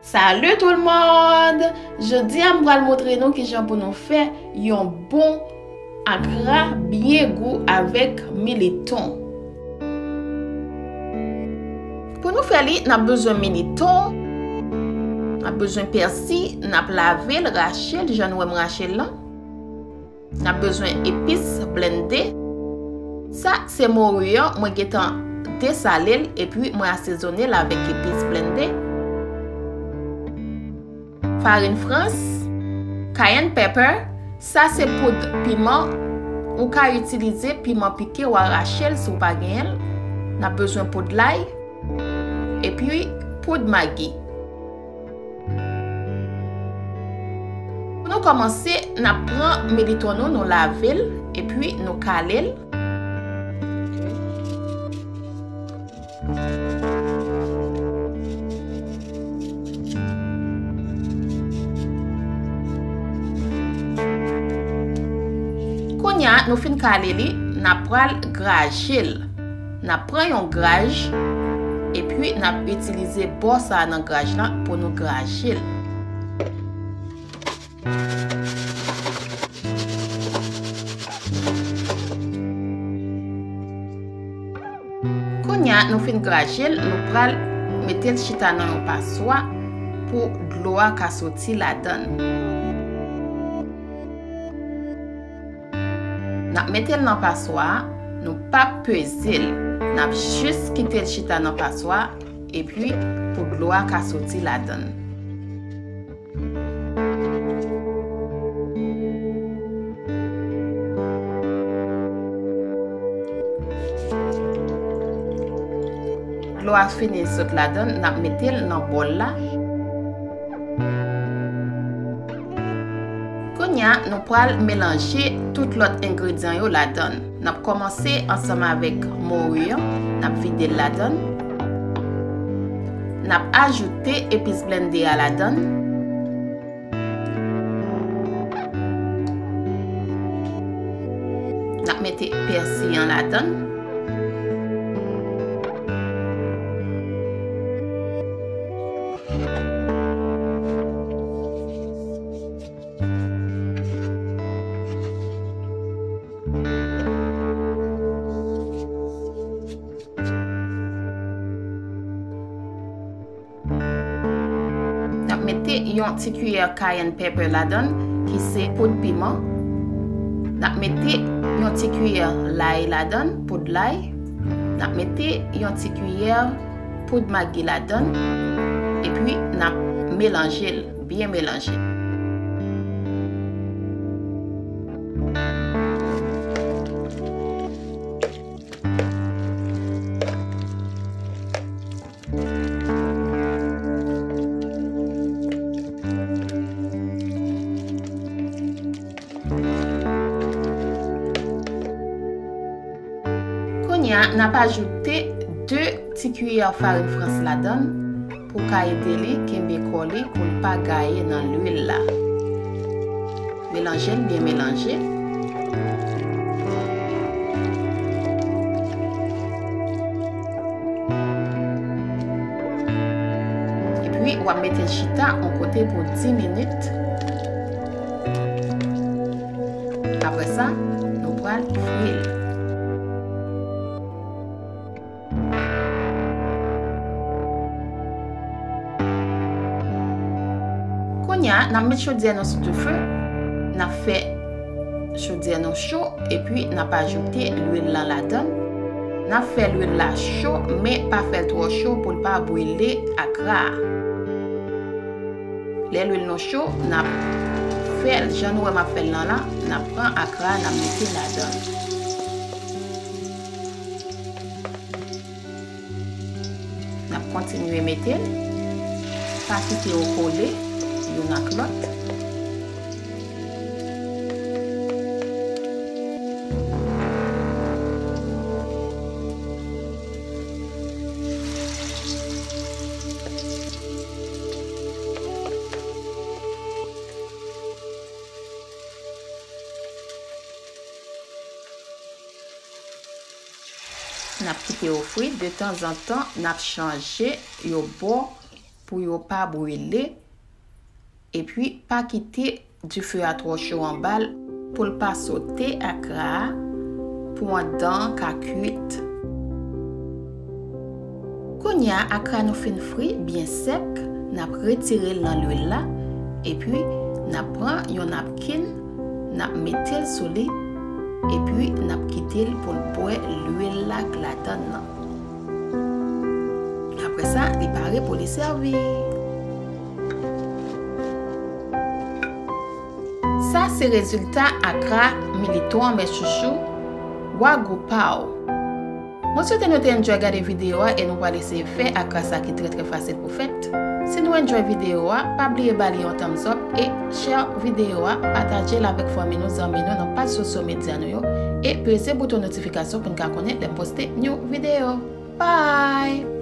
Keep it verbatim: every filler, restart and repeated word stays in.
Salut tout le monde! Jodi a m pral montre nou kijan pou nou fè yon bon akra byen gou avèk militon. Pou nou fè li, n ap bezwen militon, n ap bezwen pèsi, n ap lave l, rache l, jan nou wè m rache l lan. N ap bezwen epis blende. Sa se mori an, mwen gentan desale l epi mwen asezone l avèk epis blende. Farin frans, cayenne pepper, sa se poud piman. Ou ka itilize piman pike, w a rache l si w pa genyen l. N ap bezwen poud lay, epi poud magi. Pou nou kòmanse, n ap pran militon nou, nou lave l, epi nou kale l. Kounye a, nou fin kale li, n ap pral graje l. N ap pran yon graj, epi n ap itilize bò sa a nan graj lan pou nou graje l. Kounye a, nou fin graje l, nou pral mete l chita nan yon paswa pou dlo a ka soti ladan l. N ap mete l nan paswa a, nou p ap peze l. N ap jis kite l chita nan paswa a, epi pou dlo a ka soti ladan l. Dlo a fini sot ladan l, n ap mete l nan bòl la. Kounye a, nou pral melanje tout lòt engredyan yo ladan l. N ap kòmanse ansanm avèk mori an, n ap vide l ladan l. N ap ajoute epis blende a ladan l. N ap mete pèsi an ladan l. N ap mete yon ti kiyè cayenne pepper ladan l, ki se poud piman. N ap mete yon ti kiyè lay ladan l, poud lay. N ap mete yon ti kiyè poud magi ladan l, epi n ap melanje l, byen melanje. Kounye a, n ap ajoute de ti kiyè farin frans ladan l pou ka ede li kenbe kò li pou l pa gaye nan lwil la. Melanje l byen melanje. Epi, w ap mete l chita yon kote pou dis minit. Apre sa, nou pral fri l. Kounye a, n ap met chodyè nou sou dife. N ap fè chodyè nou cho, epi n ap ajoute lwil lan ladan l. N ap fè lwil la cho, men pa fè l twò cho pou l pa brile akra a. Lè lwil nou cho, n ap fè l jan nou wè m ap fè l lan la, n ap pran akra a, n ap mete ladan l. N ap kontinye mete l, pa kite yo kole youn ak lòt. N ap kite yo fri, detanzantan, n ap chanje yo bò pou yo pa brile, epi pa kite dife a twò cho anba l pou l pa sote akra a pou anndan an ka kwit. Kounye a, akra nou fin fri byen sèk, n ap retire l nan lwil la, epi n ap pran yon napkin, n ap mete l sou li, epi n ap kite l pou l bwè lwil la k ladann nan. Apre sa, li pare pou li sèvi. Sa se rezilta akra militon an, mè chouchou, Wagyu Paw. Mwen swete nou te enjoy gade videyo a e nou pral eseye fè akra sa ki trè trè fasil pou fèt. Si nou enjoy videyo a, pa bliye ba li yon thumbs up e share videyo a, pataje l avèk fanmi nou, zanmi nou nan paj sosyo medya nou yo e peze bouton notifikasyon pou n ka konnen lè m poste new videyo. Bye!